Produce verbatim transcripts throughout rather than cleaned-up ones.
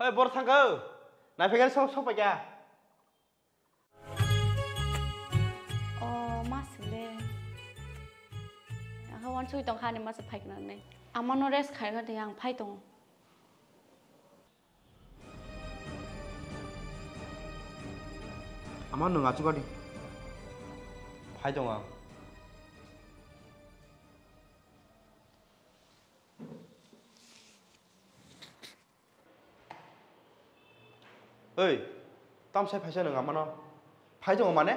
Oi, bor thangkha. Naiphaikhe sok, sok paikha. O, ma sile. Ang khe uansugwi tongkha, ani masa phaikha nai. Amano rest khaikha de, ang phai tongo. Ama nwng achuk adi. Phai tong ang. Oi, tamsai phaisa nwng amano. Phai tongo mane?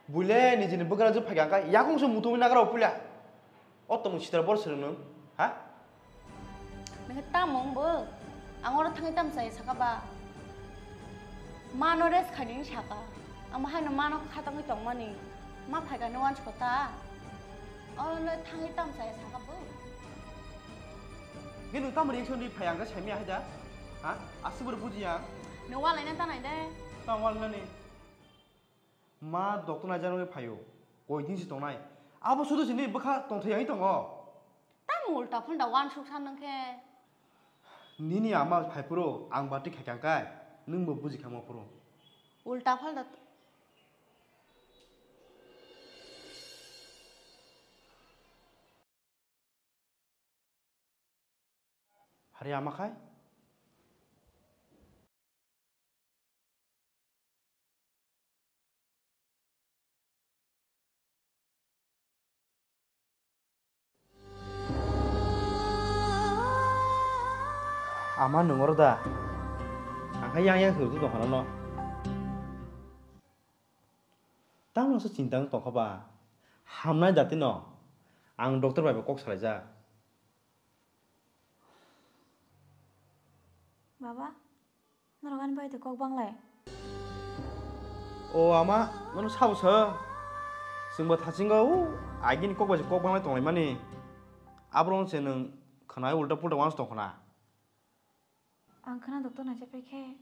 Buile nijini bwkrajwk phaikha khe yakung se muthungwi nagra o puila. O tongmung sitra bor swrwng nwng, ha? Nokhe tamo wngbo? Ang oro thangwi tamo chaya saka ba? Mano rest khaidi hinwi saka. Ang bo haino mano khatangwi tongmani. Ma phaikha hinwi uansukha ta? Oro le thangwi tamo chaya saka bo? Nge nwng tamo reaction ri phai ang khe saimaya hai da? Ha? Aswk bwrwi bujiya ang? Nwng walaina ta nai de. Tamo walainani? Ma doctor naijaknai phaio, koi din se tongnai. Abo sudu sini bwkha tongthai yangwi tongo. Tamo ulta phulta uansuk sa nang khe? Nini ama phai phuru ang bati khaikha kai, nwng bo buji kha ma phuru. Ulta phulta. Hari ama khai? Ama nungor da? Ang khai yang yang suru tu tongkhana no. Tamo se chinta wng tongkha ba? Hamnai da tino. Ang doctor bai bo kok salaijak. Baba, norok ani bai de kok banglai. O ama, nono sabo sa. Chwngbo thachingo, o, agini kok bai se kok banglai tonglaimani. Abro se nwng khwnai ulta pulta uansuk tongkhna. Ang khwna doctor naisai paikhe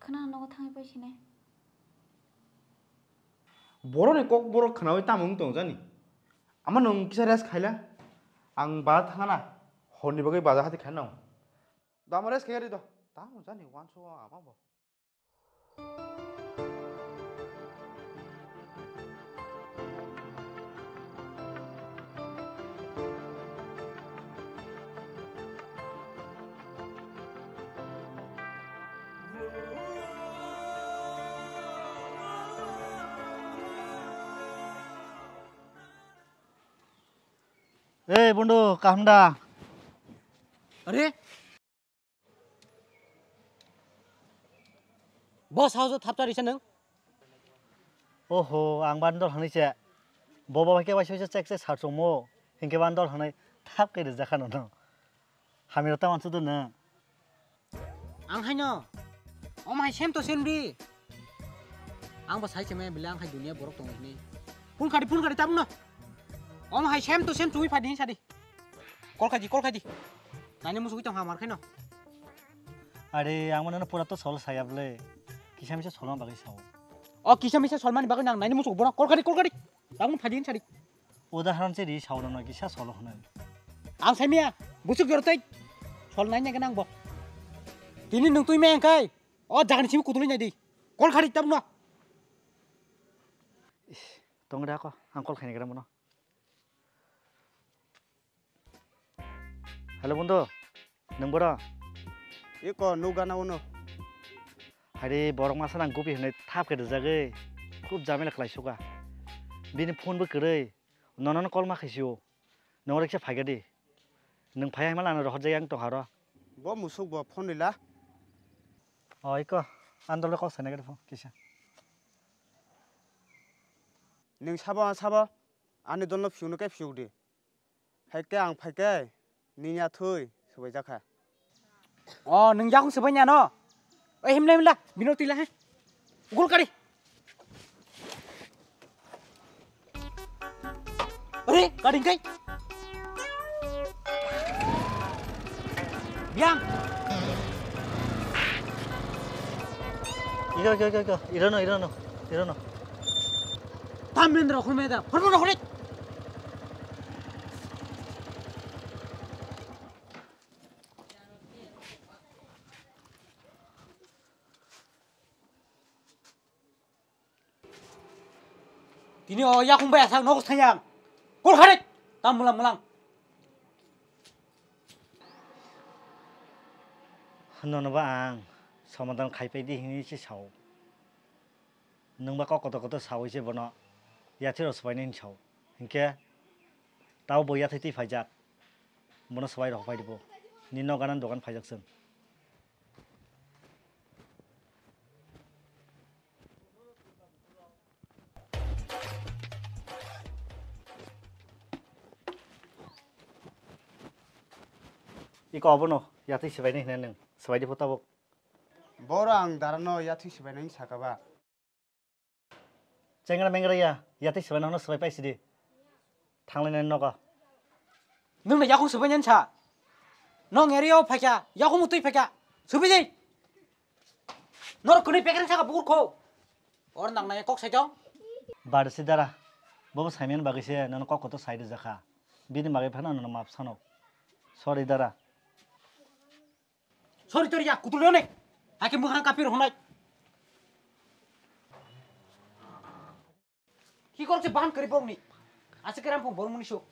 khwna nogo thangwi paisine. Borokni kok borok khwnawi tamo wng tong jani? Ama nwng kisa rest khaila. Ang baza thangna. Horni bagwi baza hati khaina. Dama rest khairi do. Tamo jani uansugo ama bo. Ei, bondhu, kaham da? Are? Bo sahojo thapcha risa nwng? Oho, ang ban dol hanwi se. Bo bo hai khe waisa waisa chek chek sar chongmo. Hinkhe ban dol hanwi thap khe rijak kha nono. Hamiro ta wansu do nwng. Ang haino. Om hai sem to sem di. Ang bo sai chemai bile ang hai dunia borok tongo hini. Phone khadi, phone khadi tabno. Om hai sem to sem chungwi phadi sadi. Call khaidi, call khaidi. Nani musugwi tong hamar khaino. Are, ang mano pura to sol saya bole. Kisa misa solma bagwi sao. O kisa misa solmani bagwi nang nani musuk borok call khaidi, call khaidi. Tabno phadi sadi. Udaharon se ri sao no kisa solo hwnwi. Ang saimia, busuk jor tei. Sol nai nang bo. Tini nung twi me angkai. O jagani simi kutuli nai di. Call khaidi tabno. Tong da ko, ang call khaini gram no. Hello bondhu, nwng boro? Iko nukgana uno. Hari borok masa nang gupi hwnwi thap khe rijagwi khub jamila khlai suka. Bini phone bo kwrwi, nono call ma khaisio. Nwng riksa phaikha di. Nwng phaiya hwnma lano rohorjak yang tongha ro. Bo musuk bo phone rila. O iko, andole kok sanai gadi phone kisa. Nwng sabo, ang sabo, ani dolno phiyokno khe phiyok di. Hai khe ang phai khe nini athwi swbaijak kha. O, nwng yakung swbai nano? Oi, himla, himla, bino tila he. Gul kari. Are, kari kai. Biang. Iko, iko, iko, iko. Irono, irono, irono. Tam bendra khulme da. Phurbo no khulai. Tini o yakung bai asang nogo sayang. Kol kharek. Tam mulang mulang. Nono ba ang somadan khaipai di hini se sao. Nwng ba kok kotor kotor sawi se bono yathwi rok swbainai hini sao. Hinkhe tabo bo yathwi twi phaijak. Bono swbai rok pai di bo. Ni nok gana dogan phaijak chwng. Iko abono yathwi swbainai hwnwi nwng swbaidi pho tabuk. Boro ang darano yathwi swbainai sakha ba. Chengra mengra ya, yathwi swbainai hwnwi swbai paisidi. Thanglainai nogo. Nwng na yakung swbainai sa. Nong area o phaikha, yakung twi phaikha. Swbai dei. Norok kwnwi pekreng saka bukur kho. Or nang nai kok sai jong. Bar si dara. Bobo saiman bagwi se nono kok kotor sai rwjak kha. Bini bagwi phano nono map sano. Sorry dara. Sorry tori ya kutul ne. Hake mukhang kapir honai. Ki korok se bahan kari borok ni. Ase keram phung borok muni so.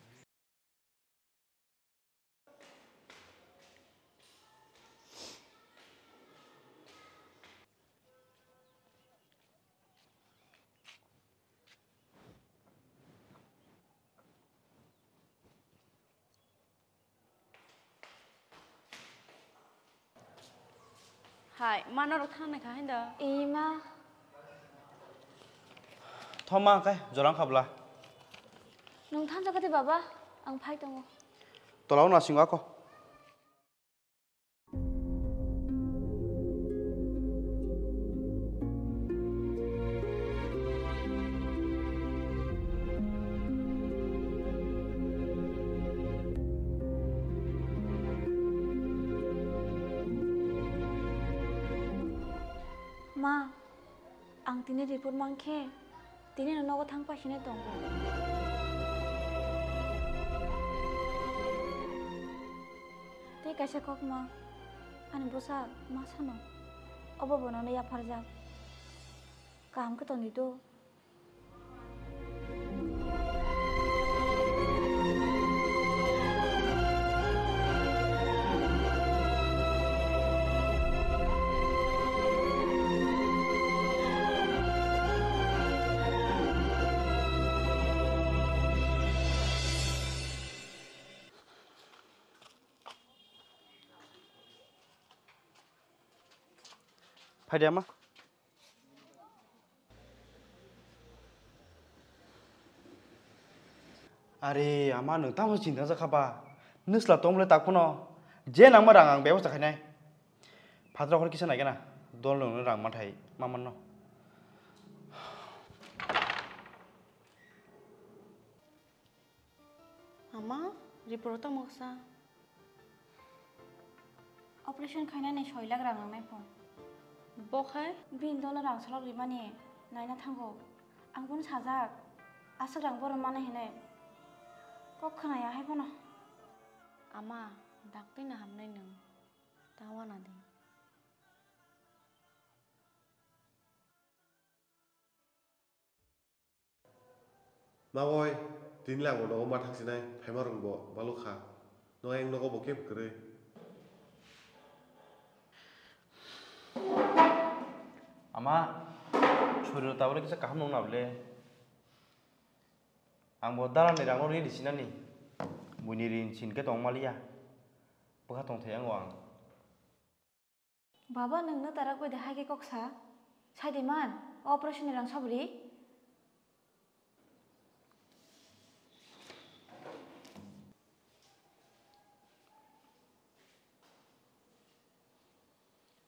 Hai, ma norok thang nai kha hindo? Ee, ma. Thoma khe jorang khabla. Nwng thansa kha de baba, ang phai tongo. Tolao nasingo ako. Ma, ang tini report mankhe, tini no nogo thang paisini tongo. Tei kaisa kok ma, ani bwsa ma sano, obo bo nono yapharjak. Kaham khe tongdi do. Phaidi ama. Are, ama nwng tamo chinta jakha ba? Nwsla tongmole tak phano je nangma rang ang bebosta khainai. Phatra hor kisa naigena, dol nwng rang mathai ma manno. Ama, report tamo kisa. Operation khainani soi lakh rang nangnai pho. Bo khai? Bini dolo rang solok rimani naina thango. Ang bono sajak, aswk rang bohrok mana hinwi. Kok khwnaya hai phano. Ama, daktino hamnai nwng, ta wana di. Maboi, tini lang bo nogo ma thangsinai, phaima rwngbo baluk kha. Nwng ayang nogo bo kebo kwrwi. Ama, soriro tabole kisa kaham nung na bole. Ang bo dalani rangno ri di sinani. Buini rin sin khe tong maliya. Bwkha tong thai ango ang. Baba, nwng nwtarak bai de hai khe kok sa? Sai de man, o operation ni rang sob ri?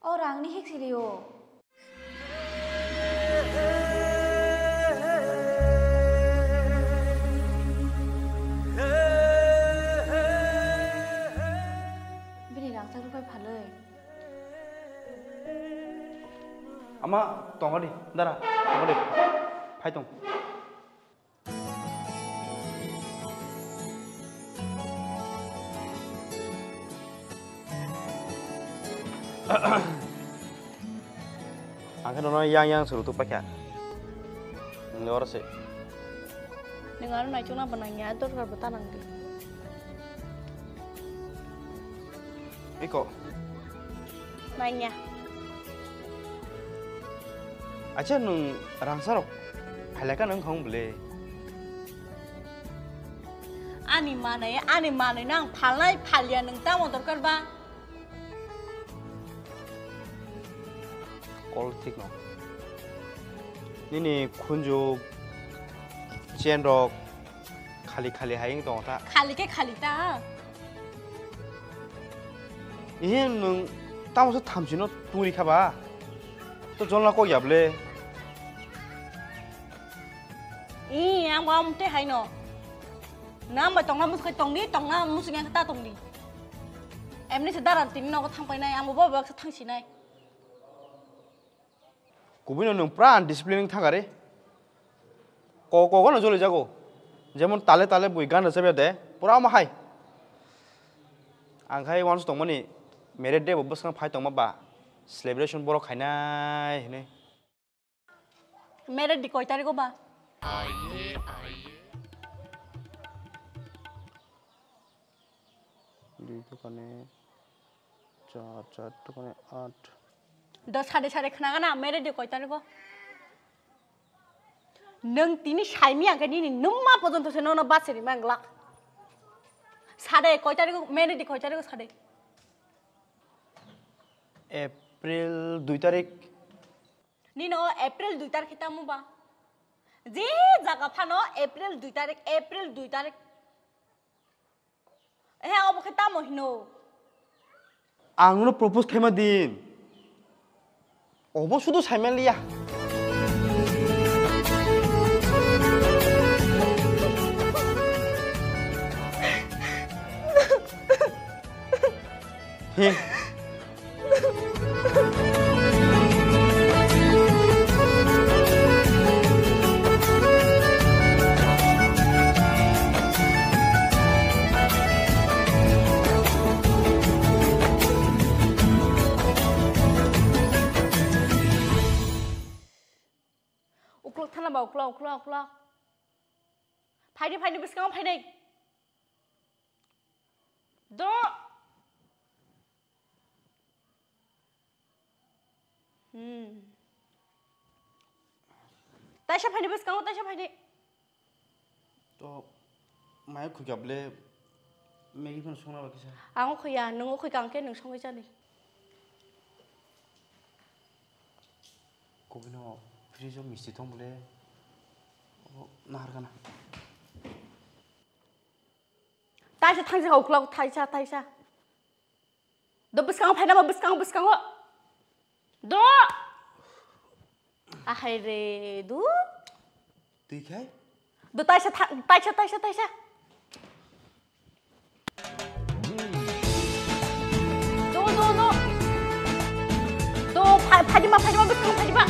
O rang ni hik si ri o. Bini rang chak rw pai phalwi. Ama, tongo di, dara, tongo di. Phai tong. Ang khe nono yang yang suru tuk paikha. Nini oro se. Nwng aro naichukna bo nangya, dorkar bo ta nangdi. Iko. Nangya. Acha nwng rangsa rok phailaka nwng khong bole. Ani manai, ani manai nang phalnai phalya nwng tamo dorkar ba? Kol thik no. Nini khunju chen rok khali khali hai wng tongo ta. Khali khe khali ta. Ihe nwng tamo se thamchi no turi kha ba? To jolna kok yable. Ih, ang wa mute hai no. Na bai tongna musuk tongdi, tongna musuk yang ta tongdi. Emni se daran tini nogo thang painai, ang bo bo se thang sinai. Kubui no nwng pura undiscipline thang ari. Ko ko no joli jago. Jemon tale tale bui gan rwchap ya de, pura ma hai. Ang khai once tongmani married day bo bwskang phai tongma ba celebration borok khainai hinui. Married di koi tarikh o ba? Dui to kane, char, char to kane, aat. Do sade sade khna gana, married di koi tarikh o? Nwng tini saimi ang khe nini numa pojonto se nono bachari mang glak. Sade koi tarikh o, married di koi tarikh o sade? April dui tarikh. Nino April dui tarikh tamo ba? Je jaga phano April dui tarikh, April dui tarikh. Eh, obo khe tamo hino? Ang nono propose khaima din. Obo sudu saiman liya. He. Uklok thana ba, uklok, uklok, uklok. Phaidi, phaidi, bwskango phaidi. Do. Hmm. Taisa phaidi bwskango, taisa phaidi. To, maya khukya ble, Maggie phano songna ba kisa. Ang khuya, nwng khuya ang khe nwng songwi chani. Kubui no fridge o misti tong bole. O, nahar gana. Taisa thangsi ha uklok, taisa, taisa. Do bwskango phaina ma bwskango, bwskango. Do. Ahai re, do. Twi khai? Do taisa tha-, taisa, taisa, taisa. Do, do, do. Do, pha-, phaidi ma, phaidi ma, bwskango phaidi ma.